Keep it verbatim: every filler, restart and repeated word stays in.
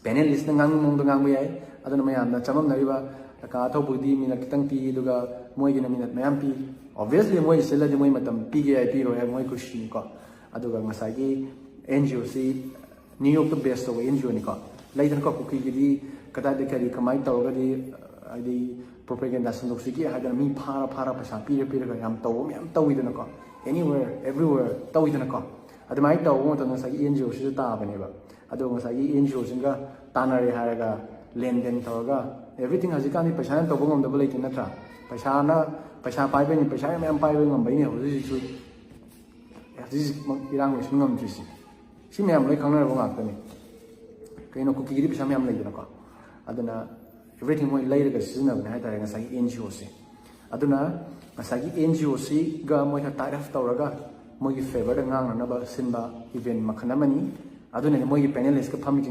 ꯄꯦꯅꯦꯂꯤꯁꯅ ꯉꯥꯡꯕ ꯃꯑꯣꯡꯗ ꯉꯥꯡꯕ ꯌꯥꯏ꯫ ꯑꯗꯨꯅ ꯃꯌꯥꯝꯅ ꯆꯃꯝꯅꯔꯤꯕ ꯀꯥ ꯑꯊꯧꯕꯒꯤꯗꯤ ꯃꯤꯅꯠ ꯈꯤꯇꯪ ꯄꯤ, ꯑꯗꯨꯒ ꯃꯣꯏꯒꯤꯅ ꯃꯤꯅꯠ ꯃꯌꯥꯝ ꯄꯤ꯫ Obviously ꯃꯣꯏ ꯁꯤꯜꯂꯗꯤ ꯃꯣꯏ ꯃꯇꯝ ꯄꯤꯒꯦ ꯍꯥꯏ ꯄꯤꯔꯣꯏ ꯍꯥꯏ ꯃꯣꯏ ꯈꯨꯁꯤꯅꯤꯀꯣ꯫ ꯑꯗꯨꯒ ꯉꯁꯥꯏꯒꯤ ꯑꯦꯟ ꯖꯤ ꯑꯣꯁꯤ ꯅ꯭ꯌꯨ ꯌꯣꯔꯛꯇ ꯕꯦꯁ ꯇꯧꯕ ꯑꯦꯟ ꯖꯤ ꯑꯣꯅꯤꯀꯣ꯫ ꯂꯩꯗꯅꯀꯣ, ꯀꯨꯀꯤꯒꯤꯗꯤ ꯀꯗꯥꯏꯗ ꯀꯔꯤ ꯀꯃꯥꯏꯅ ꯇꯧꯔꯒꯗꯤ ꯍꯥꯏꯗꯤ ꯄ꯭ꯔꯣꯄꯦꯒꯦꯟꯗꯥ ꯁꯟꯗꯣꯛꯁꯤꯒꯦ ꯍꯥꯏꯗꯅ ꯃꯤ ꯐꯥꯔ ꯐꯥꯔ ꯄꯩꯁꯥ ꯄꯤꯔ ꯄꯤꯔꯒ ꯌꯥꯝ ꯇꯧꯕ ꯃꯌꯥꯝ ꯇꯧꯋꯤꯗꯅꯀꯣ꯫ Anywhere, everywhere ꯇꯧꯋꯤꯗꯅꯀꯣ꯫ ꯑꯗꯨꯃꯥꯏꯅ ꯇꯧꯕ ꯃꯇꯝꯗ ꯉꯁꯥꯏꯒꯤ ꯑꯦꯟ ꯖꯤ ꯑꯣꯁꯤꯁꯨ ꯇꯥꯕꯅꯦꯕ꯫ ꯑꯗꯣ ꯉꯁꯥꯏꯒꯤ ꯑꯦꯟ ꯖꯤ ꯑꯣꯁꯤꯡꯒ ꯇꯥꯟꯅꯔꯦ ꯍꯥꯏꯔꯒ ꯂꯦꯟꯗꯦꯟ ꯇꯧꯔꯒ, everything ꯍꯧꯖꯤꯛꯀꯥꯟꯗꯤ ꯄꯩꯁꯥꯅ ꯇꯧꯕ ꯉꯝꯗꯕ ꯂꯩꯇꯦ ꯅꯠꯇ꯭ꯔꯥ? ꯄꯩꯁꯥꯅ, ꯄꯩꯁꯥ ꯄꯥꯏꯕꯩꯅꯤ, ꯄꯩꯁꯥ ꯌꯥꯝ ꯃꯌꯥꯝ ꯄꯥꯏꯕ ꯉꯝꯕꯩꯅꯦ ꯍꯧꯖꯤꯛ ꯍꯧꯖꯤꯛꯁꯨ, ꯍꯧꯖꯤꯛ ꯍꯧꯖꯤꯛꯃꯛ ꯏꯔꯥꯡ ꯂꯣꯏꯁꯤꯟ ꯉꯝꯗ꯭ꯔꯤꯁꯦ꯫ ꯁꯤ ꯃꯌꯥꯝ ꯂꯣꯏ ꯈꯪꯅꯔꯕ ꯉꯥꯛꯇꯅꯤ꯫ ꯀꯩꯅꯣ, ꯀꯨꯀꯤꯒꯤꯗꯤ ꯄꯩꯁꯥ ꯃꯌꯥꯝ ꯂꯩꯗꯅꯀꯣ꯫ ꯑꯗꯨꯅ everything ꯃꯣꯏ ꯂꯩꯔꯒ ꯁꯤꯖꯤꯟꯅꯕꯅꯦ ꯍꯥꯏꯇꯥꯔꯦ ꯉꯁꯥꯏꯒꯤ ꯑꯦꯟ ꯖꯤ ꯑꯣꯁꯦ꯫ ꯑꯗꯨꯅ ꯉꯁꯥꯏꯒꯤ ꯑꯦꯟ ꯖꯤ ꯑꯣꯁꯤꯒ ꯃꯣꯏꯅ tie up ꯇꯧꯔꯒ ꯃꯣꯏꯒꯤ ꯐꯦꯕꯔꯗ ꯉꯥꯡꯅꯅꯕ ꯁꯤꯟꯕ ꯏꯚꯦꯟ ꯃꯈꯜ ꯑꯃꯅꯤ꯫ ꯑꯗꯨꯅꯅꯦ ꯃꯣꯏꯒꯤ ꯄꯦꯅꯦꯂꯤꯁꯀ ꯐꯝꯃꯤꯁꯤꯡ